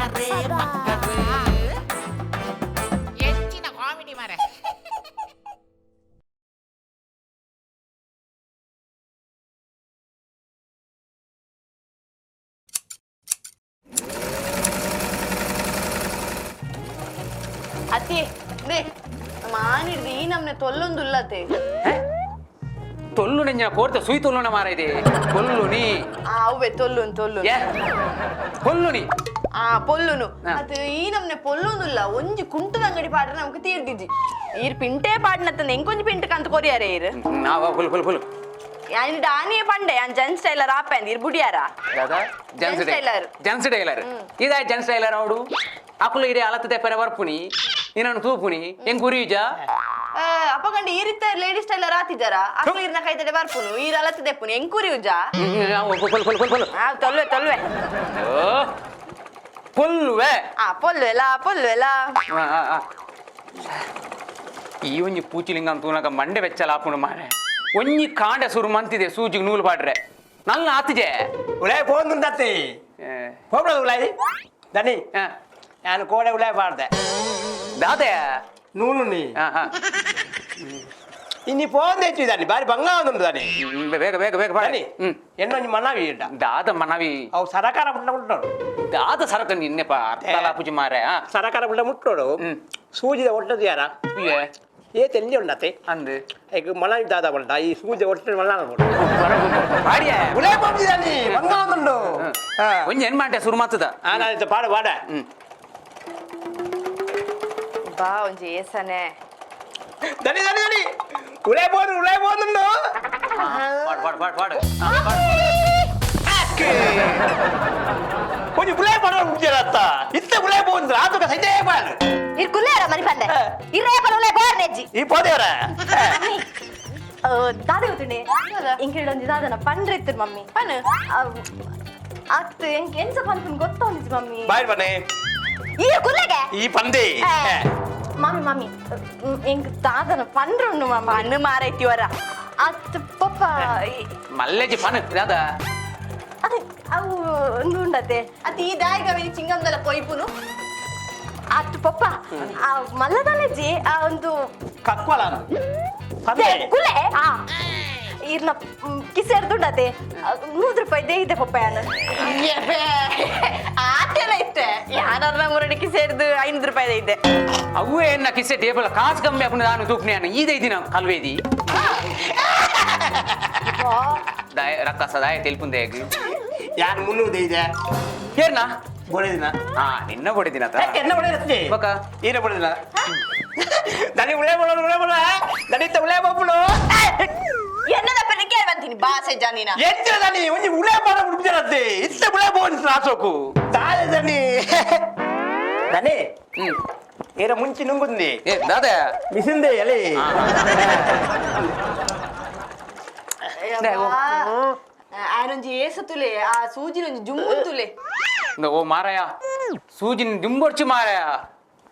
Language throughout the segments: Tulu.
ಮಾರೇ ಮಕ್ಕಳು ಹೆಚ್ಚಿನ ಕಾಮಿಡಿ ಮಾರೆ. ಅತ್ತಿ they ಮಾನಿಡ್ದು ಈ ನಮ್ನೆ ತೊಲ್ಲೊಂದುಲ್ಲತೆ. ತೊಲ್ಲು ನೆಂಜಿನ ಕೋರ್ತ ಸುಯ್ ತೊಲ್ಲುನ ಮಾರ ಇದೆ ಕೊಲ್ಲು ನೀ. ಆ ಅವ್ವೆ ತೊಲ್ಲುನ್ ತೊಲ್ಲು. ಏ ಕೊಲ್ಲು ನೀ. ಆ ಪೊಲ್ಲುನು. ಹಾ. ಅದು ಈ ನಮ್ನೆ ಪೊಲ್ಲೊಂದುಲ್ಲ ಒಂಜಿ ಕುಂಟದ ಅಂಗಡಿ ಪಾಡ್ರೆ ನಮ್ಗೆ ತೀರ್ದಿಜಿ ಈರ್ ಪಿಂಟೆ ಪಾಡ್ನತ್ತಂದ ಎಂಕೊಂಜಿ ಪಿಂಟ್ ಕಂತ ಕೊರಿಯಾರೆ ಈರ್. ನಾವ full full full. ಯಾನ್ ಡಾನಿಯೇ ಪಂಡೆ ಯಾನ್ ಜೆಂಟ್ಸ್ ಟೈಲರ್ ಆಪೆಂದ್ ಈರ್ ಬುಡಿಯಾರ. ದಾದಾ gents gents tailor. Gents tailor ಇದಾಯ್ gents tailor ಅವಡು ಅಕುಲು ಇಡೀ ಅಲತ್ತದೆ ಪೆರ ಬರ್ಪುನಿ ನಿನ್ನನ್ನು ತೂಪುನಿ ಹೆಂಗ್ ಕುರಿಯುಜ. ಅಪ್ಪಗಂಡ ಈರಿತ್ತ ಲೇಡೀಸ್ ಟೈಲರ್ ಆತಿಜಾರ ಅಕ್ಲು ಈರ್ನ ಕೈತಡೆ ಬರ್ಪುನು ಈರ್ ಅಲತ್ತದೆಪ್ಪುನು ಹೆಂಗ್ ಕುರಿಯುಜ. Full full full full. ಆ ತೊಲ್ವೆ ತೊಲ್ವೆ. ಓ ಪೊಲ್ಲುವೆ. ಆ ಪೊಲ್ವೆಲ ಪೊಲ್ವೆಲ. ಆ, ಆ, ಆ. ಈ ಒಂಜಿ ಪೂಚಿಲಿಂಗ ತೂನಕ ಮಂಡೆ ಬೆಚ್ಚಲ ಆಪುಂಡು ಮಾರೆ ಒಂಜಿ ಕಾಂಡ ಸುರು ಮಂತಿದೆ ಸೂಜಿಗೆ ನೂಲು ಪಾಡ್ರೆ ನಲ್ಲ ಆತಿಜೆ. ಉಲಾಯ್ ಪೋಂದುಂಡತ್ತೆ. ಏ, ಪೋಪುಡ ಉಲಾಯ್ ದನಿ. ಆ, ನಾನು ಕೋಡೆ ಉಲಾಯ್ ಪಾಡ್ದೆ. ದಾದೆ. ನೂಲು ನೀ. ಆ, ಆ. ಇನ್ನಿ ಪೋಂದೆಚ್ಚು ದನಿ ಬಾರಿ ಬಂಗ ಒಂದುಂಡು ದನಿ. ಹ್ಮ್, ಬೇಗ ಬೇಗ ಬೇಗ ಪಾಡಿ. ದನಿ. ಹ್ಮ್. ಎನ್ನೊಂಜಿ ಮನವಿ ಇಡ್ಡ. ದಾದ ಮನವಿ. ಅವು ಸರಕಾರ ಮುಟ್ಟ ಮುಟ್ಟೋಡು. ದಾದ ಸರಕ ನಿನ್ನೆಪ ಅರ್ಥಲ ಪೂಜೆ ಮಾರೆ ಆ. ಸರಕಾರ ಮುಟ್ಟ ಮುಟ್ಟೋಡು. ಹ್ಮ್. ಸೂಜಿದ ಒಟ್ಟದು ಯಾರ. ಏ, ಏ ತೆಂಜಿ ಉಂಡತ್ತೆ. ಅಂದು. ಐಕ್ ಮನವಿ ದಾದ ಉಂಟ ಈ ಸೂಜಿ ಒಟ್ಟು ಮಲ್ಲ ಪಾಡಿಯ. ಉಲಾಯ್ ಪೋಪಿ ದನಿ ಬಂಗ ಒಂದುಂಡು. ಹಾ. ಒಂಜಿ ಏನ್ ಮಾಡ್ತೆ ಸುರು ಮಾತದ. ಆ, ನಾನು ಪಾಡು ಪಾಡ. ಹ್ಮ್. ಬಾ ಒಂಜಿ ಏಸನೆ. ದನಿ ದನಿ ದನಿ ಉಲಾಯ್ ಪೋಂದು ಉಲಾಯ್ ಪೋಂದುಂಡು. ಪಾಡು ಪಾಡು ಪಾಡು ಪಾಡು ಆ, ಪಾಡು. ಒಂಜಿ ಉಲಾಯ್ ಪಾಡ ಉಜ್ಜರತ್ತ ಇತ್ತೆ ಉಲಾಯ್ ಪೋಂದು ಆತುಕ ಸೈತೆ ಪಾಡು. ಇರ್ ಕುಲ್ಲೇರ ಮರಿ ಪಂಡೆ ಇರೇ ಪಲುಲೆ ಬೋರ್ನೆಜ್ಜಿ. ಈ ಪೋದೇವರ. ದಾದ ಗೊತ್ತುಂಡೆ ಇಂಕೆಡೊಂಜಿ ದಾದನ ಪಂಡ್ರೆ ಇತ್ತು ಮಮ್ಮಿ. ಪನ್. ಅತ್ ಎಂಕ್ ಎಂಚ ಪನ್ಪುನ್ ಗೊತ್ತೊಂದಿಜ್ಜಿ ಮಮ್ಮಿ. ಬಾಯ್ ಬನ್ನಿ. ಈರ್ ಕುಲ್ಲೆಗೆ. ಈ ಪಂದೆ. ಮಮ್ಮಿ ಮಮ್ಮಿ ಎಂಕ್ ದಾದನ ಪಂಡ್ರುಂಡು ಮಮ್ಮಿ. ಪನ್ನು ಮಾರೈತಿ ವರ. ಅತ್ ಪಪ್ಪ. ಮಲ್ಲೆಜಿ ಪನ್ ದಾದ. ಅದೇ ಅವು ಒಂದು ಉಂಡತೆ. ಅತಿ ಈ ದಾಯಿಗ ಚಿಂಗಮ್ದಲ್ಲ ಕೊಯ್ಪುನು. ಅತ್ ಪಪ್ಪ ಆ ಮಲ್ಲದಲೆಜ್ಜಿ ಆ ಒಂದು ಕಕ್ವಲ ಪಂದೆ. ಕುಲೆ ಆ ಈರ್ನ ಕಿಸೆರ್ದುಂಡತೆ 100 ರೂಪಾಯಿ they ಇದೆ ಪಪ್ಪ ಯಾನು. ಆಟೆಲ್ಲ ಇತ್ತೆ ಯಾರನ್ನ ಮುರಡಿಕೆ ಸೇರಿದು 500 ರೂಪಾಯಿ ಇದ್ದೆ. ಅವೇ ಎನ್ನ ಕಿಸೆ ಟೇಬಲ್ ಕಾಸು ಕಮ್ಮಿ ಹಾಕೊಂಡು ನಾನು ತೂಪ್ನೆ ಈದ ದಿನ ಕಲ್ವೇದಿ ದಾಯ ರಕ್ಕಸ ದಾಯ ತೆಲ್ಪುಂದೆ ಯಾನ್ ಮುನ್ನೂರು ಇದೆ. ಏರ್ನ. ಬೋಡಿದಿನ. ಹಾ ನಿನ್ನ ಕೊಡಿದಿನ. ಎನ್ನ ಬಡಿದಿನ. ಬಕ. ಈನ ಬಡಿದಿನ ದನಿ ಉಳೆ ಬೋಳು ಉಳೆ ಬೋಳ ದನಿತ ಉಳೆ ಬೋಪುಳು. ಎನ್ನದಪ್ಪ ಕೇಳಿ ಬಂತೀನಿ ಬಾಸೆ ಜಾನಿನ. ಎಂಚ ದನಿ ಒಂಜಿ ಉಳೆ ಪಾಡ ಉಡ್ಬಿಜರತ್ತೆ ಇತ್ತೆ ಉಳೆ ಬೋನ್ ಆಸೋಕು ದಾಯ ದನಿ ದನಿ. ಹ್ಮ್. ಏರ ಮುಂಚಿ ನುಂಗುಂದಿ. ಏ ದಾದ. ಮಿಸಿಂದೆ ಎಲೆ. ಆನೊಂಜಿ ಏಸ ತುಲೆ ಆ ಸೂಜಿನೊಂಜಿ ಜುಮ್ಮುನ್ ತುಲೆ. ಓ ಮಾರಾಯ ಸೂಜಿನ ದುಂಬೊಡ್ಚು ಮಾರಾಯ.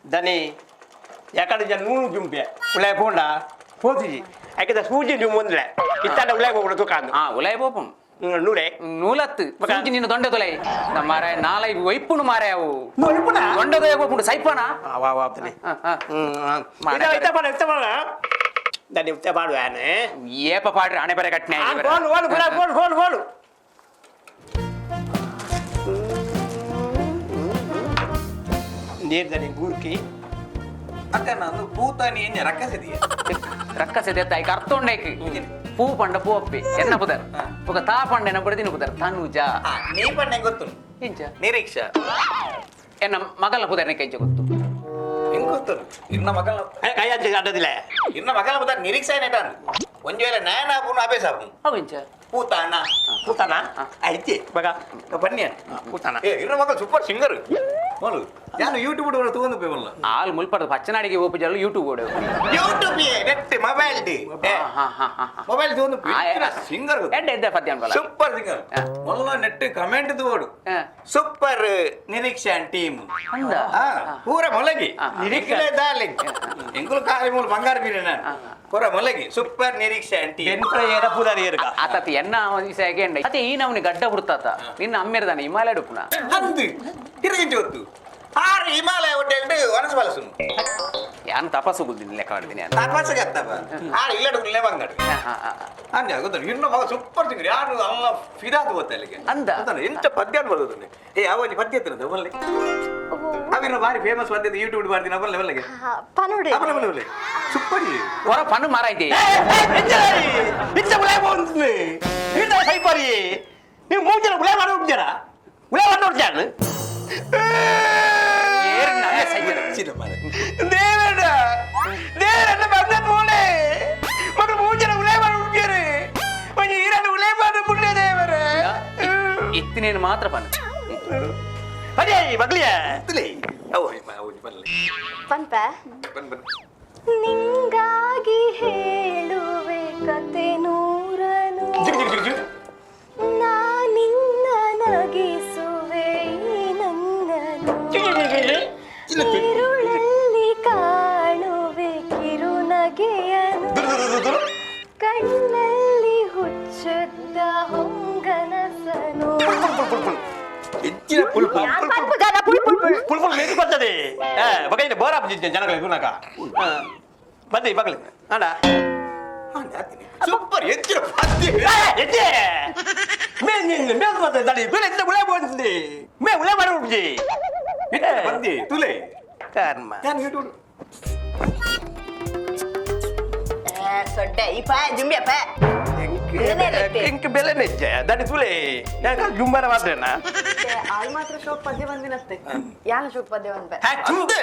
ದನಿ ಯಾಕಡೆ ಜನ ನೂಲು ಜುಂಪೆ ಉಳೆ ಪೋಂಡ ಪೋತಿಜಿ ಐಕದ ಸೂಜಿ ಜುಂಬೊಂದ್ಲೆ ಇತ್ತಾಡ ಉಳೆ ಬೋಪುಡು ತುಕಾಂದು. ಹಾ ಉಲಾಯ್ ಬೋಪುಂ. ನೂರೆ. ನೂಲತ್ತು ಸೂಜಿ ನಿನ್ನ ದೊಂಡೆ ತೊಲೆ ನಮ್ಮ ಮಾರಾಯ ನಾಲೈ ವೈಪುಣು ಮಾರಾಯ ಅವು. ನೂಲು. ದೊಂಡೆ ತೊಲೆ ಬೋಪುಂಡು ಸೈಪಣ. ವಾ ವಾ ದನಿ. ಹಾ ಹಾ. ಇತ್ತ ಇತ್ತ ಪಾಡು ಇತ್ತ ಪಾಡು ದನಿ ಇತ್ತ ಪಾಡು ಯಾನೆ. ಏಪ ಪಾಡ್ರಿ ಹಣೆ ಬರೆ ಕಟ್ನೆ. ಬೋಲು ಬೋಲು ಗುಡ ಬೋಲು ಬೋಲು ಬೋಲು ನೀರ್ ದನಿ ಗೂರ್ಕಿ. ಅಕ್ಕ ನಾನು ಪೂತಾನಿ ಎಣ್ಣೆ ರಕ್ಕಸಿದೆಯಾ? ರಕ್ಕಸೆ ದೇತ್ತ ಐಕ ಅರ್ಥ ಉಂಡೈಕ್ ಪೂ ಪಂಡ ಪೂ ಅಪ್ಪಿ ಎನ್ನ ಪುದರ್ ಬೊಕ ತಾ ಪಂಡ ಎನ್ನ ಬಡದಿನ ಪುದರ್ ತನುಜ. ನೀ ಪಂಡ ಹೆಂಗ್ ಗೊತ್ತು? ಇಂಚ. ನಿರೀಕ್ಷಾ. ಎನ್ನ ಮಗಲ ಪುದರ್ ಕೆಂಚ ಗೊತ್ತು? ಹೆಂಗ್ ಗೊತ್ತು ಇನ್ನ ಮಗಲ? ಕೈ ಹಚ್ಚಿ ಅಡ್ಡದಿಲ್ಲ. ಇನ್ನ ಮಗಲ ಪುದರ್ ನಿರೀಕ್ಷಾ ಏನೇಟಾನು ಒಂಜಿ ವೇಳೆ ನಯನ ಆಪುನು ಅಭ್ಯಾಸ ಆಪುನು. ಅವು ಇಂಚ. ಪೂತಾನ. ಕೂತಾನ. ಐತಿ. ಬಗ. ಬನ್ನಿ. ಕೂತಾನ. ಏ ಇನ್ನ ಮಗಲ್ ಸೂಪರ್ ಸಿಂಗರ್ ಮೋಲು. ಯಾನು ಯೂಟ್ಯೂಬ್ ಕೂಡ ತಗೊಂಡು ಪೇವಲ್ಲ. ಆಲ್ ಮುಲ್ಪದ ಪಚ್ಚನಾಡಿಗೆ ಓಪುಜಾಲು ಯೂಟ್ಯೂಬ್ ಓಡು. ಯೂಟ್ಯೂಬ್ ನೆಟ್ ಮೊಬೈಲ್ ಡಿ. ಹಾ ಹಾ ಹಾ. ಮೊಬೈಲ್ ತಗೊಂಡು ಸಿಂಗರ್. ಎಡ್ಡೆ ಎಡ್ಡೆ ಪದ್ಯ ಅನ್ಬಲ್ಲ. ಸೂಪರ್ ಸಿಂಗರ್ ಮೊಲ್ಲ ನೆಟ್ ಕಮೆಂಟ್ ತೋಡು. Super Niriksha team. ಅಂದ? ಪೂರ ಮೊಲಗಿ ನಿರೀಕ್ಷೆ ಡಾರ್ಲಿಂಗ್ ಎಂಕುಲು ಕಾರಿ ಮೂಲ ಬಂಗಾರ ಬೀರ ಪೂರ ಮೊಲಗಿ ಸೂಪರ್ ನಿರೀಕ್ಷಾ ಟೀಮ್. ಬೆನ್ಪ್ರ ಏರ ಪೂದಾರಿ ಏರ್ಕ. ಆತತ್ ಎನ್ನ ವಿಷಯ ಎಂಡ ಅತೆ ಈ ನಮ್ನಿ ಗಡ್ಡ ಹುಡ್ತಾತ ನಿನ್ನ ಅಮ್ಮೆರ್ದಾನೆ ಹಿಮಾಲಯ ಡುಪ್ಪುನ. ಅಂದು ತಿರುಗಿ ಹೊತ್ತು ಆರು ಹಿಮಾಲಯ ಹೋಟೆಲ್ ವನಸ ಬಲಸುನು. ಯಾನು ತಪಸ್ಸು ಗುಲ್ದಿನಿ ಲೆಕ್ಕ ಮಾಡ್ತೀನಿ ಯಾನು. ತಪಸ್ಸಿಗೆ ಅತ್ತಪ್ಪ ಆರು ಇಲ್ಲಡುಗುಲ್ನೇ ಬಂಗಾಡು. ಹಾ, ಹಾ, ಹಾ. ಅಂದೆ ಗೊತ್ತ ಇನ್ನು ಮಗ ಸೂಪರ್ ಸಿಂಗರ್ ಯಾರು ಅಲ್ಲ ಫಿದಾದು ಗೊತ್ತ ಅಲ್ಲಿಗೆ. ಅಂದ? ಗೊತ್ತಲ್ಲ, ಎಂತ ಪದ್ಯ ಅನ್ಬೋದು. ಏ ಅವನಿ ಪದ್ಯ ಇತ್ತಿರೋದು ಒಲ್ಲೆ ಅವಿನ ಬಾರಿ ಫೇಮಸ್ ಪದ್ಯ ಯೂಟ್ಯೂಬ್ ಬಾರ್ದಿನ ಬಲ್ಲೆ ಬಲ್ಲೆಗೆ. ಪನೋಡೆ. ಬಲ್ಲೆ ಬಲ್ಲೆ ಬಲ್ಲೆ ಸೂಪರ್. ಹೊರ ಪಣ್ಣು ಮಾರಾಯ್ತಿ. ಇಚ್ಚ ಉಳೆ ಬಂದು ಈಟ ಸೈಪರಿ ನೀವು ಮೂರು ಜನ ಉಳೆ ಮಾಡಿ ಉಡ್ತೀರಾ ಉಳೆ ಮಾಡಿ ನೋಡ್ತಾನೆ. ಏರ್ ನನ್ನೆ ಸೈಜರ. ದೇವರ ದೇವರನ್ನ ಬಂದ ಮೂಳೆ ಮಗ ಮೂರು ಜನ ಉಳೆ ಮಾಡಿ ಉಡ್ತೀರಿ ಒಂಜಿ ಈರನ್ನು ಉಳೆ ಮಾಡಿ ಪುಣ್ಯ ದೇವರ. ಇತ್ತಿನೇನು ಮಾತ್ರ ಪಣ್ಣು. ಅದೇ ಮಗಳಿಯ. ಅವು ಅವು ಬಲ್ಲೆ. ಪನ್ಪ. ಬನ್ ಬನ್. ನಿಂಗಾಗಿ ಹೇಳುವೆ ಕತೆ ನೂರನು. ಜಿಗ್ ಜಿಗ್ ಜಿಗ್ ಜಿಗ್. ನಾ ನಿನ್ನ ನಗಿಸುವೆ ಈ ನನ್ನನು. ಜಿಗ್ ಜಿಗ್ ಜಿಗ್ ಜಿಗ್. ഇരുಳಲ್ಲಿ ಕಾಣುವೆ ಕಿರುನಗೆಯನು. ದುರು ದುರು ದುರು ದುರು. ಕಣ್ಣಲ್ಲಿ ಹುಚ್ಚುದ್ದ ಹೊಂಗನಸನು. ಹೆಚ್ಚಿನ ಪುಲ್ ಪುಲ್. ಯಾನ್ ಪನ್ಪುಜಾನ ಪುಳ್ ಪುಳ್ ಪುಳ್. ಪುಲ್ ಪುಲ್ ಮೇದು ಬರ್ತದೆ ಬಗೆ ಬೋರ್ ಜನಗಳಿಗೆ ಗುಣಕ ಬಂದಿ ಬಗಲಿ ಅಣ್ಣ. ಸೂಪರ್ ಹೆಚ್ಚಿನ ಪದ್ಯ. ಎದ್ದೆ ಮೇ ಮೇಲ್ ಬರ್ತದೆ ತಡಿ ಬೇರೆ ಎಂತ ಉಳೆ ಬಂದಿ ಮೇ ಉಳೆ ಮಾಡಿ ಉಡ್ಜಿ. ಹೆಚ್ಚಿನ ಪದ್ಯ ತುಲೆ. ಕರ್ಮ. ನಾನು ಯೂಟ್ಯೂಬ್. ಸೊಡ್ಡೆ ಈ ಪಾಯ ಜುಂಬಿ ಅಪ್ಪ. ಇಂಕ್ ಬೆಲೆ ನೆಜ್ಜೆ ದಡಿ ತುಲೆ ಯಾಕೆ ಜುಂಬಾರ ಮಾತ್ರೇನಾ? ಆಲ್ ಮಾತ್ರ ಶೋಕ್ ಪದ್ಯ ಬಂದಿನತ್ತೆ ಯಾನ ಶೋಕ್ ಪದ್ಯ ಬಂದ್ಬೆ. ಅಂದೆ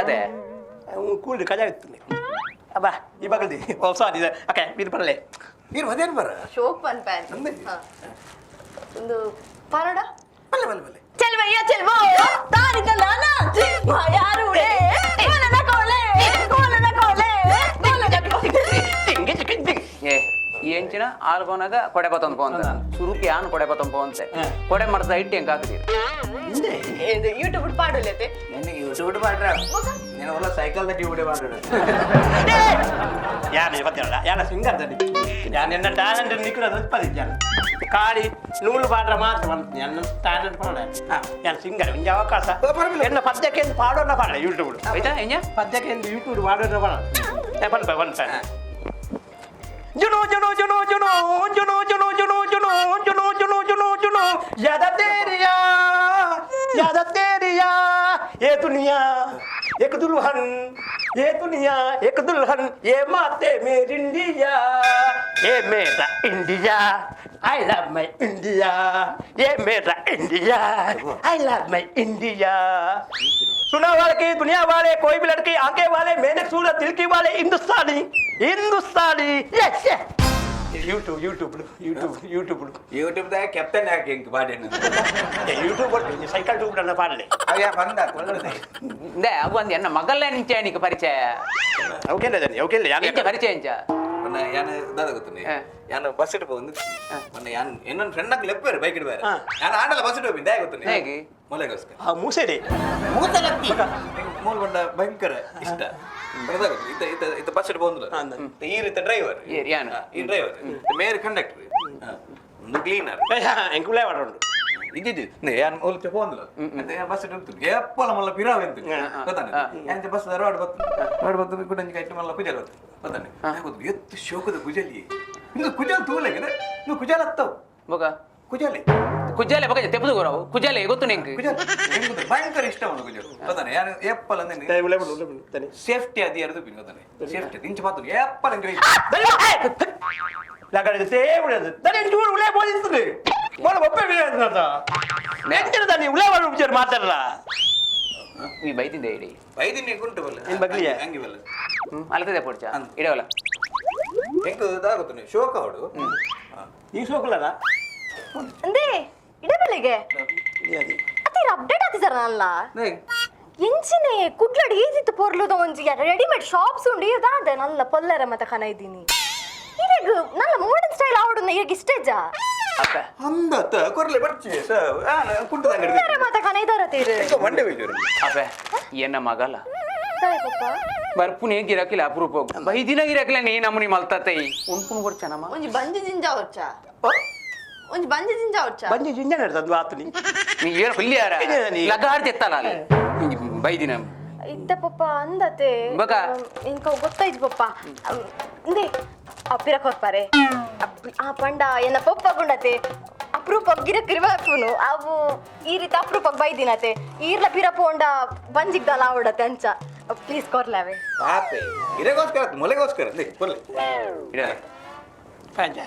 ಅದೇ. ಕೂಲಿ ಕಜಾ ಇತ್ತು ಅಬ್ಬಾ ಈ ಬಗಲ್ದಿ ಓ ಸಾರಿ ಅಕ್ಕ ಇದು ಬರಲೆ. ನೀರು ಅದೇನು ಬರ. ಶೋಕ್ ಬಂದ್ಪೆ ಒಂದು ಪಾರೋಡ. ಬಲ್ಲೆ ಬಲ್ಲೆ ಬಲ್ಲೆ. ಚಲ್ ಭಯ್ಯ ಚಲ್ ವೋ ತಾರಿಕ ನಾನಾ ಮಾಯಾರುಡೆ ಕೋಲನ ಕೋಲೆ ಕೋಲನ ಕೋಲೆ ಕೋಲನ ಕೋಲೆ. ಟಿಂಗಿ ಚಿಕ್ಕಿ ಟಿಂಗ್. ಏ ಈ ಎಂಚಿನ ಆಲ್ ಬೋನಾಗ ಕೊಡೆ ಬತ್ತೊಂದು ಪೋಂತ ಸುರುಕಿ ಯಾನು ಕೊಡೆ ಬತ್ತೊಂದು ಪೋಂತೆ ಕೊಡೆ ಮರದ ಇಟ್ಟು ಹೆಂಗ್ ಹಾಕ್ತೀರಿ? ಇದು ಯೂಟ್ಯೂಬ್ ಪಾಡಲತೆ. ನಿನಗೆ ಯೂಟ್ಯೂಬ್ ಮಾಡ್ರ ನೀನು ಒಳ್ಳೆ ಸೈಕಲ್ ತಟ್ಟಿ ಊಟ ಮಾಡ್ರ. ಯಾರು ಇವತ್ತಿರಲ್ಲ ಯಾರ ಸಿಂಗರ್ ದಡಿ ಯಾನ್ ಎನ್ನ ಟ್ಯಾಲೆಂಟ್ ನಿಕ್ಕಡ ಉತ್ಪಾದಿದ್ದಾನೆ ಕಾಡಿ ನೂಲು ಪಾಡ್ರ ಮಾತ್ರ ಬಂತು ಎನ್ನ ಟ್ಯಾಲೆಂಟ್ ಪಾಡ ಯಾನ್ ಸಿಂಗರ್ ಒಂಜಿ ಅವಕಾಶ ಎನ್ನ ಪದ್ಯಕ್ಕೆ ಎಂದು ಪಾಡೋಣ ಪಾಡ ಯೂಟ್ಯೂಬ್. ಆಯ್ತಾ ಎಂಜ? ಪದ್ಯಕ್ಕೆ ಎಂದು ಯೂಟ್ಯೂಬ್ ಪಾಡೋಣ ಪಾಡ ಪನ್ಪ ಪನ್ಪ ಜುನು ಜುನು ಜುನು ಜುನು ಜುನು ಜುನು ಜುನು ಜುನು ಜುನು ಜುನು ಜುನು ಜುನು ಯಾದ ತೇರಿಯಾ ಯಾದ ತೇರಿಯಾ ये दुनिया एक दुल्हन ये दुनिया एक दुल्हन ये माते मेरी इंडिया ये मेरा India I love my India ये मेरा India I love my India. सुना वाले की दुनिया वाले कोई भी लड़की आंखें वाले मैंने सूरत दिल की वाले हिंदुस्तानी हिंदुस्तानी yes yes. YouTube YouTube YouTube YouTube. YouTube ದಾಗ ಕೆಪ್ಟನ್ ಯಾಕೆ ಹಿಂಗ್ ಬಾಡೇನು? ಯೂಟ್ಯೂಬ್ ಸೈಕಲ್ ಟ್ಯೂಬ್ ನನ್ನ ಪಾಡಲೆ. ಅಯ್ಯ ಬಂದ ಒಳ್ಳೆ. ಇಂದೆ ಅವು ಅಂದ್ ಎನ್ನ ಮಗಲ್ಲೇ ನಿಂಚೆ ನಿಕ್ ಪರಿಚಯ. Okay okay. ಎಂಚ ಪರಿಚಯ ಎಂಚ? ಮೊನ್ನೆ ಯಾನು ದಾದ ಗೊತ್ತುಂಡೆ ಯಾನು ಬಸ್ ಇಟ್ಟು ಬಂದು ಮೊನ್ನೆ ಯಾನು ಇನ್ನೊಂದು ಫ್ರೆಂಡ್ ಆಗಿ ಲೆಪ್ಪೇರು ಬೈಕ್ ಇಡಬೇರೆ ಯಾನು ಆಡಲ್ಲ ಬಸ್ ಇಟ್ಟು ಹೋಗಿದ್ದೆ ಗೊತ್ತುಂಡೆ. ಹೇಗೆ? ಮೊಲೆಗೋಸ್ಕರ. ಆ ಮೂಸೆಡೆ. ಮೂತಲತ್ತಿ ಮೂಲ ಬಂಡ ಭಯಂಕರ ಇಷ್ಟ ಬರದಾಗುತ್ತೆ. ಇತ್ತ ಇತ್ತ ಇತ್ತ ಬಸ್ ಇಟ್ಟು ಬಂದ್ರು ಈ ರೀತಿ ಡ್ರೈವರ್. ಏರ್ ಯಾನು? ಈ ಡ್ರೈವರ್ ಮೇರ್ ಕಂಡಕ್ಟರ್ ಒಂದು ಕ್ಲೀನರ್. ಎಂಕುಲೇ ಮಾಡೋಣ. ಇದ್ದಿದ್ದು ಯಾನ್ ಒಲ್ಚೆ ಪೋಂದ್ಲ ಬಸ್ ಇಟ್ಟು ಏಪ್ಪಲ ಮಲ್ಲ ಪಿರಾವ್ ಎಂತ ಗೊತ್ತಾನೆ ಎಂತ ಬಸ್ ರೋಡ್ ಬತ್ತು ರೋಡ್ ಬತ್ತು ಕುಡಂಜಿ ಕಟ್ಟಿ ಮಲ್ಲ ಕುಜಲ್ ಬತ್ತು ಗೊತ್ತಾನೆ ಗೊತ್ತು ಎತ್ತು ಶೋಕದ ಕುಜಲಿ ಇಂದು ಕುಜಲ್ ತೂಲೆಗೆ ನೀವು ಕುಜಲ್ ಹತ್ತವು. ಬೊಕ ಕುಜಲಿ. ಕುಜ್ಜಾಲೆ ಬೊಕ ತೆಪ್ಪದು ಗೊರವು ಕುಜ್ಜಾಲೆ ಗೊತ್ತು ನಿಂಗೆ. ಕುಜಲ್ ಎಂಗ್ ಗೊತ್ತು? ಭಯಂಕರ ಇಷ್ಟ ಅವನು ಕುಜಲ್ ಗೊತ್ತಾನೆ ಯಾನು ಏಪ್ಪಲ ಅಂದ್ರೆ ಉಳೆ ಬಿಡು ಉಳೆ ಬಿಡು ತಾನೆ. ಸೇಫ್ಟಿ ಅದು ಎರಡು ಪಿನ್ ಗೊತ್ತಾನೆ ಸೇಫ್ಟಿ ಇಂಚು ಪಾತು ಏಪ್ಪಲ ಎಂಗ್ರೆ. ಲಗಡೆ ಸೇವ್ ತಲೆ ಚೂರು ಉಳೆ ಬೋಧಿಸ್ತದೆ ಮೊಲ ಒಪ್ಪೆ ಎಂತಿನ ತಾನೆ ಉಳೆ ಮಾಡಿ ಉಪಚಾರ ಮಾತಾಡಲ್ಲ. ಈ ಬೈತಿಂದೆ ಇಡಿ. ಬೈದಿನಿ ಕುಂಟು ಬಲ್ಲ. ಏನ್ ಬಗ್ಲಿಯಾ? ಅಂಗಿ ಬಲ್ಲ. ಅಲ್ತದೆ ಪೊಡ್ಚ ಇಡವಲ್ಲ. ಎಂಕ್ ದಾಗುತ್ತಾನೆ ಶೋಕ ಅವಡು. ಈ ಸೋಕುಲಲ್ಲ. ಅಂದೇ ಇಡಬಲೆಗೆ. ಅತ್ತೆ ಅಪ್ಡೇಟ್ ಆತಿದಾರ ನಲ್ಲ ಎಂಚಿನೆ ಕುಡ್ಲಡ್ ಈಜಿತ್ತು ಪೊರ್ಲುದ ಒಂಜಿ ರೆಡಿಮೇಡ್ ಶಾಪ್ಸ್ ಉಂಡು ಇದಾದ ನಲ್ಲ ಪೊಲ್ಲರ ಮತ ಕನ ಇದ್ದೀನಿ ಇರೆಗ್ ನಲ್ಲ ಮಾಡರ್ನ್ ಸ್ಟೈಲ್ ಆವಡುನ ಈಗ ಇಷ್ಟೇಜ ಅಂದತ್ತ ಕೊರ್ಲೆ ಬರ್ಚಿ ಕುಂಟದ ಅಂಗಡಿ ಪೊಲ್ಲರ ಮತ ಕನ ಇದಾರ ತೀರು ಮಂಡೆ ಬೈಜೋರು ಅಪ್ಪೆ ಎನ್ನ ಮಗಲ ತಾಯ್ ಪಪ್ಪ ಬರ್ಪುನೆ ಗಿರಾಕಿಲ್ಲ ಅಪರೂಪ ಬೈದಿನ ಗಿರಾಕಿಲ್ಲ ನೀ ನಮ್ಮನಿ ಮಲ್ತತೈ ಉಣ್ಪುನ್ ಕೊಡ್ಚಾನಮ್ಮ ಒಂಜಿ ಬಂಜಿ ಜಿಂಜ ಹೊಚ್ಚ ಒಂಜಿ ಬಂಜಿ ಜಿಂಜ ಹೊಚ್ಚ ಬಂಜಿ ಜಿಂಜ ನಡ್ತದ್ದು ಆತನಿ ನೀ ಏನು ಹುಲ್ಲಿಯಾರ ಏನೇ ನೀ? ಲಗಾರ್ ತೆತ್ತಲ್ಲ ಅಲ್ಲಿ ಬೈದಿನ ಇತ್ತ ಪಪ್ಪ ಅಂದತೆ ಬಕ. ಇಂಕ ಗೊತ್ತಾಯ್ತು ಪಪ್ಪ ಇಂದೆ ಅಪ್ಪಿರ ಕೊರ್ಪಾರೆ ಆ ಪಂಡ ಎನ್ನ ಪಪ್ಪ ಗುಂಡತೆ ಅಪರೂಪ ಗಿರ ಕಿರ್ವಾಪುನು ಅವು ಈ ರೀತಿ ಅಪರೂಪಕ್ ಬೈದಿನತೆ ಈರ್ಲ ಪಿರ ಪೋಂಡ ಬಂಜಿಗ್ದಲ್ಲ ಆವಡತೆ ಅಂಚ ಪ್ಲೀಸ್ ಕೊರ್ಲಾವೆ ಪಾಪೆ ಇರೆಗೋಸ್ಕರ ಮೊಲೆಗೋಸ್ಕರ ಅಂದೆ ಕೊರ್ಲೆ ಇಡ ಪಂಚ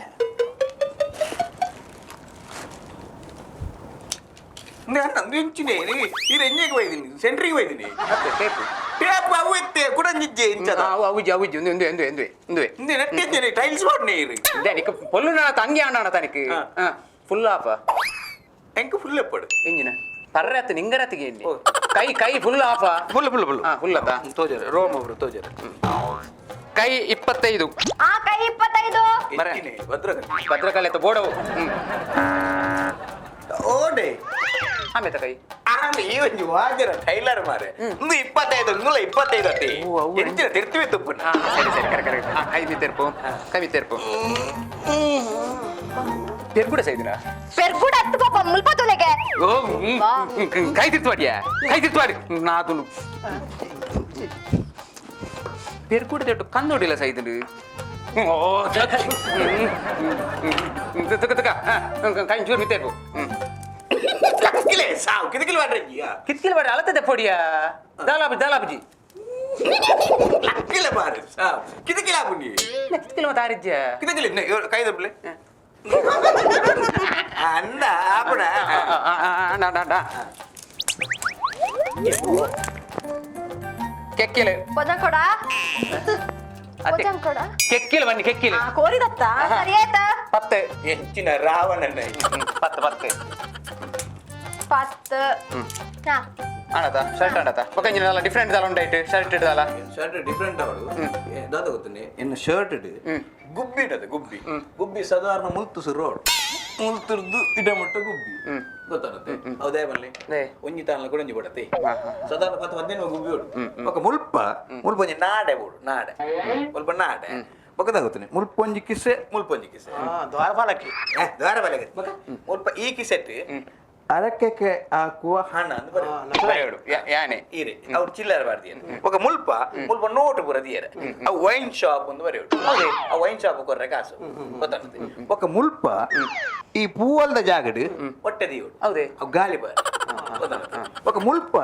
ನಾನು ಎಂಚಿನೆ ಇರೆ ಎಂಜೆಗೆ ಬೈದಿನಿ ಸೆಂಟ್ರಿಗೆ ಬೈದಿನಿ ಟೇಪ್ ಅವು ಎತ್ತೆ ಕುಡಂಜಿಜ್ಜೆ ಇಂಚದ ಅವುಜಿ ಅವುಜಿ ಒಂದು ಒಂದು ಒಂದು ಒಂದು ಒಂದು ಇಂದೆ ನೆಟ್ಟಿದ್ದೇನೆ ಟೈಲ್ಸ್ ಮಾಡಿ ಇರು ತನಿಖ ಪೊಲ್ಲು ನಾ ತಂಗಿ ಅಣ್ಣ ತನಿಖ ಫುಲ್ ಆಫ ಎಂಕ್ ಫುಲ್ ಎಪ್ಪಡು ಇಂಜಿನ ಪರ್ರತ್ ನಿಂಗರತಿಗೆ ಎಲ್ಲಿ ಕೈ ಕೈ ಫುಲ್ ಆಫ ಫುಲ್ ಫುಲ್ ಫುಲ್ ಹಾ ಫುಲ್ ಅದ ತೋಜರೆ ರೋಮ್ ಅವರು ತೋಜರೆ ಕೈ 25 ಆ ಕೈ 25 ಬರ. ಎಂಚಿನೆ ಭದ್ರಕಾಳಿ ಭದ್ರಕಾಳಿ ಆಯ್ತು ಬೋಡವು ಓಡೆ ಆಮೇತ ಕೈ ಆಂಡ್ ಈ ಒಂಜಿ ವಾಜರ ಟೈಲರ್ ಮಾರೆ ಒಂದು 25 ನೂಲ 25 ಅತಿ ಓ, ಅವು ಎಂಚಿನ ತಿರ್ತಿವೆ ತುಪ್ಪನ ಹಾ ಸರಿ ಸರಿ ಕರೆ ಕರೆ ಹಾ ಕೈ ಮಿತ್ತೇರ್ಪು ಕೈ ಮಿತ್ತೇರ್ಪು ಪೆರ್ಗುಡ ಸೈದಿನ ಪೆರ್ಗುಡ ಹತ್ತು ಪಾಪ ಮುಲ್ಪ ತುಲೆಗೆ ಓ ಕೈ ತಿರ್ತ್ವಾಡಿಯಾ ಕೈ ತಿರ್ತ್ವಾಡಿ ನಾದುನು ಪೆರ್ಗುಡ ತೆಟ್ಟು ಕಂದೋಡಿಲ್ಲ ಸೈದಿನ ಓ ತಕ ತಕ ಕೈ ಚೂರು ಮಿತ್ತೇರ್ಪು ಕಿಲೆ ಸಾವು ಕಿದಕಿಲ್ ವಾಡ್ರಂಜಿಯಾ ಕಿತ್ಕಿಲ್ ಬಾಡಿ ಅಳತದೆ ಪೊಡಿಯಾ ದಾಲಾಬಿ ದಾಲಾಬಜಿ ಲಕ್ಕಿಲೆ ಬಾರಿ ಸಾವು ಕಿದಕಿಲ ಬುನಿ ಕಿತ್ಕಿಲ್ ಮತ್ತೆ ಆರಿಜ್ಯ ಕಿದಕಿಲ್ ಕೈ ದಪ್ಪಲೆ ಅನ್ನ ಆಪಣ ಕೆಕ್ಕಿಲೆ ಪೊಜಂಕೊಡ ಅತ್ತೆ ಪೊಜಂಕೊಡ ಕೆಕ್ಕಿಲ್ ಬನ್ನಿ ಕೆಕ್ಕಿಲ್ ಆ ಕೋರಿದತ್ತ ಸರಿ ಆಯ್ತಾ ಪತ್ತೆ ಹೆಚ್ಚಿನ ರಾವಣನ ಪತ್ತು ಪತ್ತು ಪತ್ತು ಹಾ ಆಣತ ಶರ್ಟ್ ಆಣತ ಒಕ್ಕಂಜಿನ ಡಿಫ್ರೆಂಟ್ ದಾಲ ಉಂಡೈಟ್ ಶರ್ಟ್ ಇಡ್ದಲ್ಲ ಶರ್ಟ್ ಡಿಫ್ರೆಂಟ್ ಅವಳು ದಾದ ಗೊತ್ತನೆ ಇನ್ನು ಶರ್ಟ್ ಇಡು ಗುಬ್ಬಿ ಇಡದು ಗುಬ್ಬಿ ಗುಬ್ಬಿ ಸಾಧಾರಣ ಮುಲ್ತು ರೋಡ್ ಮುಲ್ತುರ್ದು ಇಡಮಟ್ಟ ಗುಬ್ಬಿ ಗೊತ್ತಾಗುತ್ತೆ ಹೌದೇ ಬನ್ನಿ ಒಂಜಿ ತಾನಲ ಕೂಡ ಒಂಜಿ ಕೊಡತ್ತೆ ಸಾಧಾರಣ ಪತ್ತು 15 ಗುಬ್ಬಿ ಉಡು ఒక ಮುಲ್ಪ ಮುಲ್ಪ ಒಂಜಿ ನಾಡೆ ಬೋಡು ನಾಡೆ ಮುಲ್ಪ ನಾಡೆ ಬೊಕ್ಕದಾಗುತ್ತಾನೆ ಮುಲ್ಪ ಒಂಜಿ ಕಿಸೆ ಮುಲ್ಪ ಒಂಜಿ ಕಿಸೆ ದ್ವಾರಪಾಲಕ್ಕೆ ದ್ವಾರ ಬಲಗೆ ಮುಲ್ಪ ಈ ಕಿಸೆಟ್ ಅರಕ್ಕೆ ಹಾಕುವ ಹಣ ಅಂತ ಬರೆಯೋಡು. ಯಾನೆ ಈರೆ ಅವ್ರು ಚಿಲ್ಲರೆ ಬಾರ್ದಿಯರು ఒక ಮುಲ್ಪ ಮುಲ್ಪ ನೋಟ್ ಪೂರ ದಿಯರೆ ಅವು ವೈನ್ ಶಾಪ್ ಒಂದು ಬರೆಯೋಡು ಆ ವೈನ್ ಶಾಪ್ ಕೊರ್ರೆ ಕಾಸು ಗೊತ್ತಾಗ್ತದೆ ఒక ಮುಲ್ಪ ಈ ಪೂವಲ್ದ ಜಾಗಡ್ ಹೊಟ್ಟೆ ದಿಯೋಡು ಹೌದೇ ಅವು ಗಾಳಿ ಬಾರ ಗೊತ್ತಾಗ್ತದೆ ఒక ಮುಲ್ಪ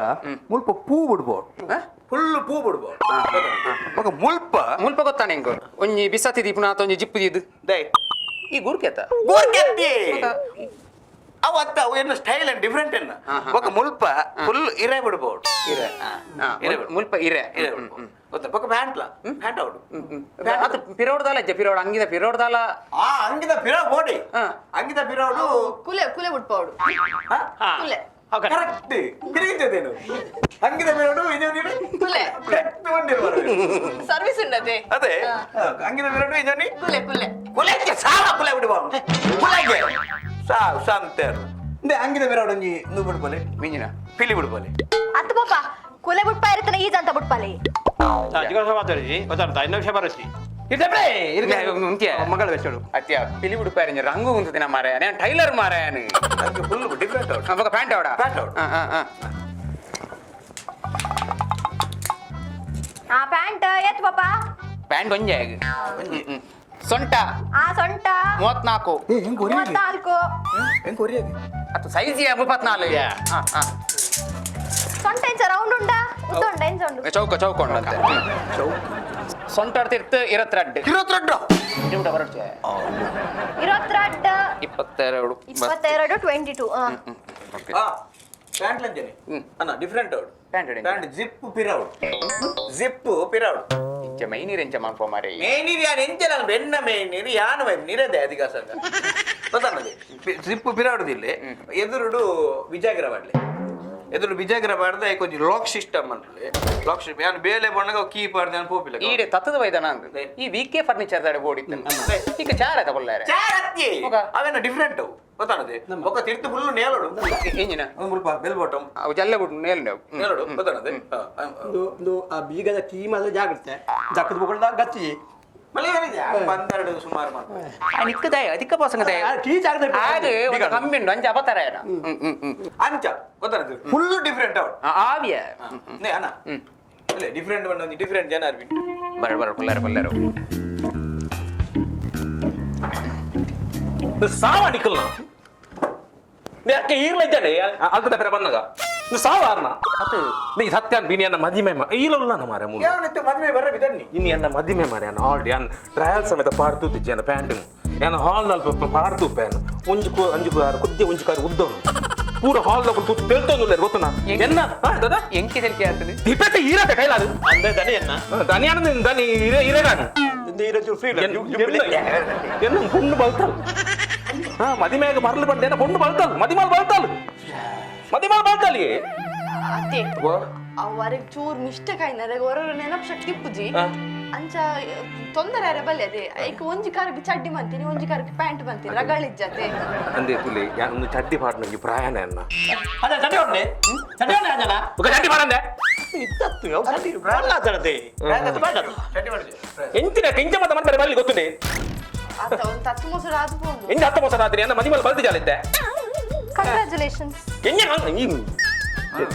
ಮುಲ್ಪ ಪೂ ಬಿಡ್ಬೋದು ಫುಲ್ ಪೂ ಬಿಡ್ಬೋದು ఒక ಮುಲ್ಪ ಮುಲ್ಪ ಗೊತ್ತಾನೆ ಇಂಗು ಒಂಜಿ ಬಿಸಾತಿ ದೀಪುನ ಒಂಜಿ ಜಿಪ್ಪು ದೀದು ದೈ ಈ ಗುರ್ಕೆತ ಗೋರ್ಕೆತ್ತಿ ಅವು ಅತ್ತ ಅವು ಏನು ಸ್ಟೈಲ್ ಅಂಡ್ ಡಿಫ್ರೆಂಟ್ ಎನ್ನ ఒక ಮುಲ್ಪ ಫುಲ್ ಇರೆ ಬಿಡ್ಬೋದು ಇರೆ ಇರೆ ಮುಲ್ಪ ಇರೆ ಇರೆ ಬಿಡ್ಬೋದು ಗೊತ್ತಾ ఒక ಪ್ಯಾಂಟ್ಲ ಪ್ಯಾಂಟ್ ಔಡು ಅದು ಪಿರೋಡ್ದಾಲ ಅಜ್ಜ ಪಿರೋಡ್ ಅಂಗಿದ ಪಿರೋಡ್ದಾಲ ಆ ಅಂಗಿದ ಪಿರೋ ಬೋಡಿ ಅಂಗಿದ ಪಿರೋಡು ಕುಲೆ ಕುಲೆ ಬಿಟ್ಪಾವಡು ಕುಲೆ ಕರೆಕ್ಟ್ ತಿರುಗಿದ್ದೇನು ಅಂಗಿದ ಪಿರೋಡು ಇದು ನೀನು ಕುಲೆ ಕರೆಕ್ಟ್ ಬಂದಿರು ಸರ್ವಿಸ್ ಉಂಡತೆ ಅದೇ ಅಂಗಿದ ಪಿರೋಡು ಇದು ನೀ ಕುಲೆ ಕುಲೆ ಕುಲೆಗೆ ಸಾಲ ಕುಲೆ ಬಿಡುವ ಕುಲೆಗೆ ಸಾವು ಸಂತೇರು ಇಂದೆ ಅಂಗಿದ ಪಿರೋಡು ಒಂಜಿ ಇಂದು ಬಿಡ್ಬೋಲೆ ಮಿಂಜಿನ ಪಿಲಿ ಬಿಡ್ಬೋಲೆ ಅತ್ತು ಪಾಪ ಕುಲೆ ಬುಟ್ಪ ಇರ್ತನ ಈಜ ಅಂತ ಬುಟ್ಪಾಲಿ ಜಿಗೋಸ ಮಾತಾಡಿದ್ವಿ ಗೊತ್ತಾಗ್ತಾ ಇನ್ನೊಂದು ವಿಷಯ ಬರಸಿ ಉಂತ್ಯ ಮಗಳ ವೆಚ್ಚಡು ಅತ್ಯ ಪಿಲಿ ಬಿಡುಪಾರಿಂಜ ರಂಗು ಉಂತಿನ ಮಾರಾಯ ನಾನು ಟೈಲರ್ ಮಾರಾಯನು ಅಂಗಿ ಫುಲ್ ಡಿಫ್ರೆಂಟ್ ಔಟ್ ಅವಾಗ ಪ್ಯಾಂಟ್ ಅವಡ ಪ್ಯಾಂಟ್ ಅವಡ. ಆ ಪ್ಯಾಂಟ್ ಎತ್ ಪಾಪ ಪ್ಯಾಂಟ್ ಒಂಜೆ ಸೊಂಟ ಆ ಸೊಂಟ 34 ಏ ಹೆಂಗ್ ಕೊರಿಯಾಗೆ 34 ಹೆಂಗ್ ಕೊರಿಯಾಗೆ ಅದು ಸೈಜ್ 34 ಸೊಂಟ ಎಂಚ ರೌಂಡ್ ಉಂಡಾ ಉದ್ದ ಉಂಡ ಎಂಚ ಉಂಡು ಚೌಕ ಚೌಕ ಉಂಡಂತೆ ಸೊಂಟ ಇರ್ತು 22 22 ಬರಡ್ಚೆ 22 22 22 22 ಆ ಪ್ಯಾಂಟ್ ಲಂಜನೆ ಅಣ್ಣ ಡಿಫ್ರೆಂಟ್ ಔಟ್ ಪ್ಯಾಂಟ್ ಉಂಡು. ಪ್ಯಾಂಟ್ ಜಿಪ್ ಪಿರೌಡ್ ಜಿಪ್ ಪಿರೌಡ್ ಇಂಚ ಮೈನೀರ್ ಎಂಚ ಮಾನ್ಪೋ ಮಾರೆ ಮೇನೀರು ಯಾನ್ ಎಂಚ ನಾನು ಬೆನ್ನ ಮೇನೀರು ಯಾನು ವೈಪ್ ನೀರದೆ ಅಧಿಕಾಸಂಗ ಗೊತ್ತಾನದೆ ಜಿಪ್ ಪಿರೌಡುದಿಲ್ಲ ಎದುರುಡು ವಿಜಾಗ್ರ ಮಾಡ್ಲೆ ಎದುರು ಬಿಜಾಗ್ರ ಪಾಡ್ದ ಕೊಂಚ ಲಾಕ್ ಸಿಸ್ಟಮ್ ಅನ್ಪುಲೆ. ಲಾಕ್ ಸಿಸ್ಟಮ್ ಯಾನ್ ಬೇಲೆ ಬಣ್ಣಗ ಕೀ ಪಾಡ್ದ ಯಾನ್ ಪೋಪಿಲ್ಲ. ಈಡೆ ತತ್ತದ ವೈದನ ಅಂದ್ ಈ ವಿಕೆ ಫರ್ನಿಚರ್ ದಾಡೆ ಬೋಡಿತ್ತು ಈಗ ಚಾರ ತಗೊಳ್ಳಾರೆ ಚಾರತ್ತಿ ಒಕ. ಅವೇನ ಡಿಫರೆಂಟ್ ಅವು ಗೊತ್ತಾನದೆ ಒಕ ತಿರ್ತು ಫುಲ್ ನೇಲಡು. ಇಂಜಿನ ಮುಲ್ಪ ಬೆಲ್ ಬಾಟಮ್. ಅವು ಜಲ್ಲ ಬಿಡು ನೇಲ್. ನೇಲಡು ಗೊತ್ತಾನದೆ. ಒಂದು ಒಂದು ಆ ಬೀಗದ ಕೀ ಮಾತ್ರ ಜಾಗ್ರತೆ ದಕ್ಕದ ಬೊಕ್ಕಳ್ದ ಗಚ್ಚಿ. ಮಳೆ ಬಂದೆರಡು ಸುಮಾರು ಮಾಡ್ತಾರೆ. ನಿಕ್ಕದಾಯ ಅಧಿಕ ಪಸಂಗದಾಯ. ಕೀ ಜಾಗ್ರತೆ. ಆಗ ಒಂದು ಕಮ್ಮಿ ಉಂಟು ಅಂಚ ಅಪತರ. ಹ್ಮ್ ಹ್ಮ್ ಹ್ಮ್. ಅಂಚ ಗೊತ್ತಾನದೆ ಫುಲ್ ಡಿಫರೆಂಟ್ ಅವು. ಆವಿಯ. ನೇ ಅಣ್ಣ ಇಲ್ಲ ಡಿಫರೆಂಟ್ ಬಂದ ಒಂಜಿ ಡಿಫರೆಂಟ್ ಜನ ಅರ್ಬಿನ್. ಬರ ಬರ ಪುಲ್ಲಾರ ಪುಲ್ಲಾರ. ಸಾವ ನಿಕ್ಕಲ್ನ ಯಾಕೆ ಈರ್ಲ ಇದ್ದಾನೆ ಅಲ್ಪದ ಪೆರ ಬಂದಾಗ ಸಾವಾರ್ನ ನೀ ಸತ್ಯಾನ್ ಬಿನಿ ಅನ್ನ ಮದಿಮೆ ಈಲಲ್ಲ ಮಾರೆ ಮೂಲ. ಯಾವನಿತ್ತು ಮದುವೆ ಬರ್ರ ಬಿದನ್ನಿ. ಇನ್ನು ಎನ್ನ ಮದಿಮೆ ಮಾರೆ ಅನ್ನ ಆಲ್ರೆಡಿ ಅನ್ ಟ್ರಯಲ್ ಸಮೇತ ಪಾಡ್ತೂತಿಜ್ಜಿ ಅನ್ನ ಪ್ಯಾಂಟ್ ಏನ ಹಾಲ್ ಅಲ್ಪ ಪಾಡ್ತು ಪ್ಯಾನ್ ಒಂಜಿ ಅಂಜು ಕುದ್ದೆ ಒಂಜಿ ಕಾರು ಉದ್ದವನು ಪೂರ ಹಾಲ್ ದಪ್ಪು ತೂತು ತೆಲ್ತೊಂದುಲ್ಲ ಗೊತ್ತನಾ ಎನ್ನ ದಾದಾ ಎಂಕಿ ತೆಲ್ಕೆ ಆಗ್ತದೆ ದಿಪೆತೆ ಈರತೆ ಕೈಲಾದು ಅಂದ್ರೆ ದನಿ ಅನ್ನ. ದನಿ ಅನ್ನ ದನಿ ಇರೆ ಇರೆಗಾನು ನೀರು ಚೂರು ಫ್ರೀ ಎನ್ನ ಪೊಣ್ಣು ಬಲ್ತಲ್ ಹಾ ಮದಿಮೆಗೆ ಬರ್ಲು ಬಂದೆ ಎನ್ನ ಪೊಣ್ಣು ಬಲ್ತಲ್ ಮದಿಮಾಲ್ ಬಲ್ತಲ್ ಮದಿಮಾಲ್ ಬಲ್ತಲ್. ಅತ್ತೆ ಅವರಿಗೆ ಚೂರ್ ಮಿಸ್ಟೇಕ್ ಆಯ್ನ ಹೊರ ನೆನಪು ಶಕ್ತಿ ಇಪ್ಪುಜಿ ಅಂಚ ತೊಂದರೆ ಅರೆ ಬಲ್ಲೆ ಅದೇ ಐಕ್ ಒಂಜಿ ಕಾರ್ಗ್ ಚಡ್ಡಿ ಮಂತೀನಿ ಒಂಜಿ ಕಾರ್ಗ್ ಪ್ಯಾಂಟ್ ಮಂತೀನಿ ರಗಳಿಜ್ಜತೆ. ಅಂದೆ ತುಲಿ ಒಂದು ಚಡ್ಡಿ ಪಾಡ್ನಂಗೆ ಪ್ರಾಯಣ ಅನ್ನ. ಅದೇ ಚಡ್ಡಿ ಉಂಡೆ ಚಡ್ಡಿ ಉಂಡೆ ಅಂಜನ. ఒక ಚಡ್ಡಿ ಪಾಡಂದೆ. ಇತ್ತತ್ತು ಅವು ಚಡ್ಡಿ ಬಣ್ಣ ಆತಡತೆ. ಚಡ್ಡಿ ಮಾಡಿದೆ. ಎಂಚಿನ ಕಿಂಚ ಮತ ಮಾಡ್ತಾರೆ ಬಲ್ಲಿ ಗೊತ್ತುಂಡೆ. ಅತ್ತ ಒಂದು ತತ್ತು ಮೊಸರು ಆದು ಪೋಂಡು. ಎಂಜ ಹತ್ತ ಮೋಸ ರಾತ್ರಿ ಅನ್ನ ಮದಿಮಾಲ್ ಬಲ್ತಿ ಜಾಲಿತ್ತೆ. ಕಂಗ್ರಾಚುಲೇಷನ್ಸ್. ಎಂಜ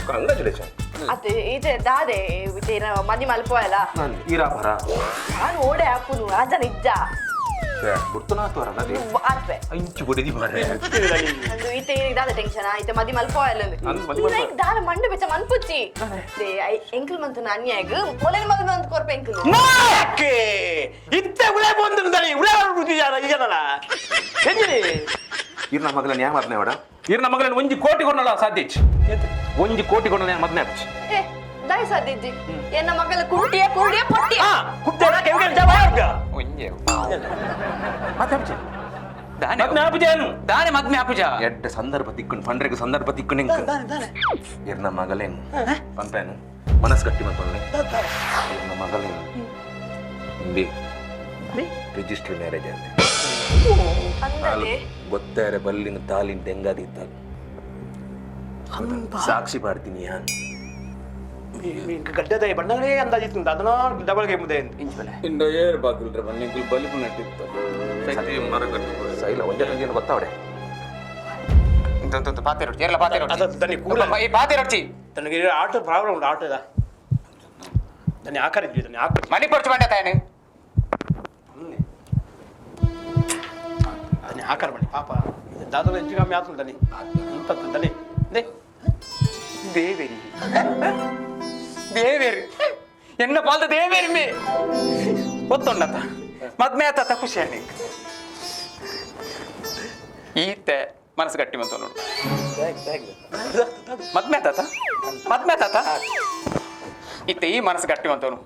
ಕಂಗ್ರಾಚುಲೇಷನ್. ಅತ್ತೆ ಈತೆ ದಾದೆ ಈತೆ ಮದಿ ಮಲ್ಪೋಯಲ್ಲ. ಈರಾ ಪರ. ನಾನು ಓಡೆ ಹಾಪುನು ಅಜನ ಇಜ್ಜ. ಗುರ್ತನಾತು ಅದೇ. ಆತ್ವೆ. ಇಂಚು ಬಡಿದಿ ಮಾರೆ. ಅಂದು ಈತೆ ದಾದ ಟೆನ್ಷನ್ ಈತೆ ಮದಿ ಮಲ್ಪೋಯಲ್ಲ. ಅಂದ್ ಮದಿ ಮಲ್ಪ. ಲೈಕ್ ದಾದ ಮಂಡು ಬೆಚ್ಚ ಮನ್ಪುಚ್ಚಿ. ಎಂಕಲ್ ಮಂತನ ಅನ್ಯಾಯಗ್ ಮೊಲನ ಮಗ ಮಂತ್ ಕೊರ್ಪ ಎಂಕಲ್. ಯಾಕೆ ಇತ್ತೆ ಉಳೆ ಬಂದು ದನಿ ಉಳೆ ಬಂದು ಈಗನಲ್ಲ ಎಂಜಿನಿ. ಇರ್ನ ಮಗಲ ನ್ಯಾಯ ಮದ್ನೆ ಅವಡ ಇರ್ನ ಮಗಲನ್ನ ಒಂಜಿ ಕೋಟಿ ಕೊಡಲ್ಲ ಸಾಧ್ಯ ಇಚ್ಚು. ಒಂಜಿ ಕೋಟಿ ಕೊಡಲ್ಲ ನ್ಯಾಯ ಮದ್ನೆ ಆಪ್ಚಿ. ಏ ದಾಯ ಸಾದಿಜ್ಜಿ ಎನ್ನ ಮಗಲ ಕುಂಟಿಯ ಕುರುಡಿಯ ಪೊಟ್ಟಿಯ. ಹಾ ಕುತ್ತೆ ಕೆವಿಗೆ ಜವಾಬ್ಗ. ಒಂಜೆ ಮತ್ತೆ ಆಪ್ಚಿ. ದಾನೆ ಮದ್ನೆ ಆಪುಜ ಏನು? ದಾನೆ ಮದ್ಮೆ ಆಪುಜ. ಎಡ್ಡೆ ಸಂದರ್ಭ ತಿಕ್ಕುಂಡು ಫಂಡ್ರೆಗ್ ಸಂದರ್ಭ ತಿಕ್ಕುಂಡು ಇಂಕ್. ಇರ್ನ ಮಗಲೇನು ಪಂಪೇನು ಮನಸ್ಸು ಗಟ್ಟಿ ಮತ್ತೊಂದು ಇರ್ನ ಮಗಲೇನು ಬಿ ರಿಜಿಸ್ಟರ್ ಮ್ಯಾರೇಜ್ ಅಂತ ಅಂದದೆ ಗೊತ್ತಾರೆ ಬಲ್ಲಿನ ತಾಲಿನ ದೆಂಗಾದಿ ತಾಲು ಸಾಕ್ಷಿ ಪಾಡ್ತೀನಿ ಯಾನ್. ಗಡ್ಡದ ಬಣ್ಣಗಳೇ ಅಂದಾಜಿತ್ತು ಅದನ್ನ ಡಬಲ್ ಗೇಮ್ ಇದೆ. ಇಂಚ್ ಬಲೆ ಇಂದ ಏರ್ ಬಾಗಿಲ್ರೆ ಬನ್ನಿ ಬಲಿಪು ನಟ್ಟಿತ್ತು ಸತ್ಯ ಮರ ಕಟ್ಟು. ಸೈಲ ಒಂದೇ ತಂಗಿಯನ್ನು ಗೊತ್ತಾವಡೆ. ಇಂತ ಪಾತೆ ರೊಟ್ಟಿ ಎಲ್ಲ ಪಾತೆ ರೊಟ್ಟಿ. ಅದು ದನಿ ಕೂಲ. ಈ ಪಾತೆ ರೊಟ್ಟಿ. ತನಗೆ ಆಟೋ ಪ್ರಾಬ್ಲಮ್ ಉಂಟು ಆಟೋದ ದನಿ ಆಕಾರ ಇದ್ವಿ ದನಿ ಆಕಾರ. ಮಣಿ ಪೊರ್ಚು ಬಂಡ ತಾನೆ. ದನಿ ಆಕಾರ ಬನ್ನಿ ಪಾಪ ದಾದಲ ಹೆಚ್ಚು ಕಮ್ಮಿ ಆತು ದನಿ ಇಂತತ್ತು ದನಿ they. ದೇವೇರಿ ದೇವೇರಿ ಎನ್ನ ಪಾಲ್ದ ದೇವೇರಿ ಮೇ ಗೊತ್ತುಂಡತ ಮದ್ಮೆ ಆತ ಖುಷಿ ನಿಂಗೆ ಈತೆ ಮನಸ್ಸು ಗಟ್ಟಿ ಬಂತು ನೋಡು. ಮದ್ಮೆ ಆತಾತ ಮದ್ಮೆ ಆತಾತ ಇತ್ತೆ ಈ ಮನಸ್ಸು ಗಟ್ಟಿ ಬಂತವನು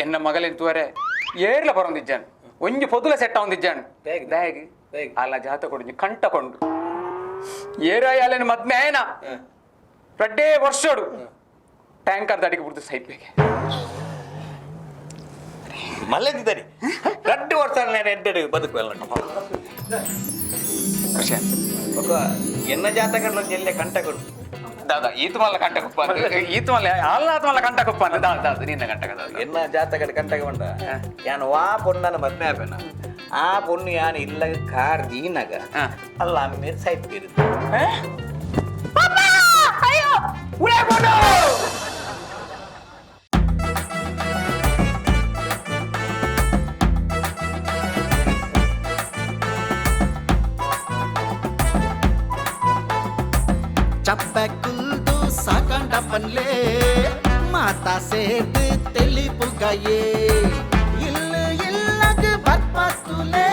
ಎನ್ನ ಮಗಲೆಂತುವರೆ ಏರ್ಲ ಬರೊಂದಿಜ್ಜಾನ್ ಒಂಜಿ ಪೊದುಲ ಸೆಟ್ಟ ಒಂದಿಜ್ಜಾನ್ ಬ್ಯಾಗ್ ಅಲ್ಲ ಜಾತ ಕೊಡು ಕಂಟ ಕೊಂಡು ಏರಾಯಾಲೇನು ಮದ್ಮೆ ಆಯನ ರಡ್ಡೇ ವರ್ಷೋಡು ಟ್ಯಾಂಕರ್ ದಡಿಗೆ ಬಿಡ್ದು ಸೈಪೆಗೆ ಮಲ್ಲದಿದ್ದಾನೆ ರಡ್ಡು ವರ್ಷ ನಾನು ಎಡ್ಡೆಡು ಬದುಕು ಖುಷಿ ఒక ಎನ್ನ ಜಾತಕಗಳು ಎಲ್ಲೆ ಕಂಟಗಳು. ದಾದಾ ಈತ ಮಲ್ಲ ಕಂಟ ಕುಪ್ಪ ಅಂತ ಈತ ಮಲ್ಲ ಆಲ್ನಾಥ ಮಲ್ಲ ಕಂಟ ಕುಪ್ಪ ಅಂತ ದಾದ ದಾದ ನಿನ್ನ ಕಂಟ ದಾದ. ಎನ್ನ ಜಾತಕಡೆ ಕಂಟಕ ಬಂಡ ಯಾನ್ ವಾ ಪೊಣ್ಣನ ಮದ್ಮೆ ಆಪೆನ ಆ ಪೊಣ್ಣು ಯಾನ್ ಇಲ್ಲಗ ಕಾರ್ ದೀನಗ ಅಲ್ಲ ಅಮ್ಮೇರ್ ಸೈಪ್ ಇರುತ್ತೆ. ಅಯ್ಯೋ ಉಳೇ ಪೊಣ್ಣು ಚಪ್ಪೆ ಕುಲ್ದು ಸಾಕಂಡ ಪನ್ಲೆ ಮಾತಾ ಸೇರ್ದು தெளிப்புகையே இல்லு இல்லகு பத்மத்துலே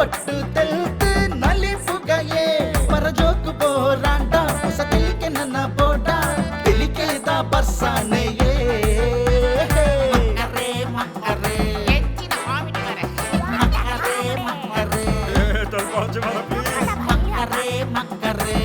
ஒட்டு தெல்து நலிப்புகையே பரஜோக்கு போராண்டா ಹೊಸ ತಿಳಿಕೆ ನನ್ನ ಬೋಡ ತಿಳಿಕೆದ ಬರ್ಸಾನೆಯೇ ಮಕ್ಕರೇ ಮಕ್ಕರೇ ಮಕ್ಕರೇ ಮಕ್ಕರೇ ಮಕ್ಕರೇ ಮಕ್ಕರೇ.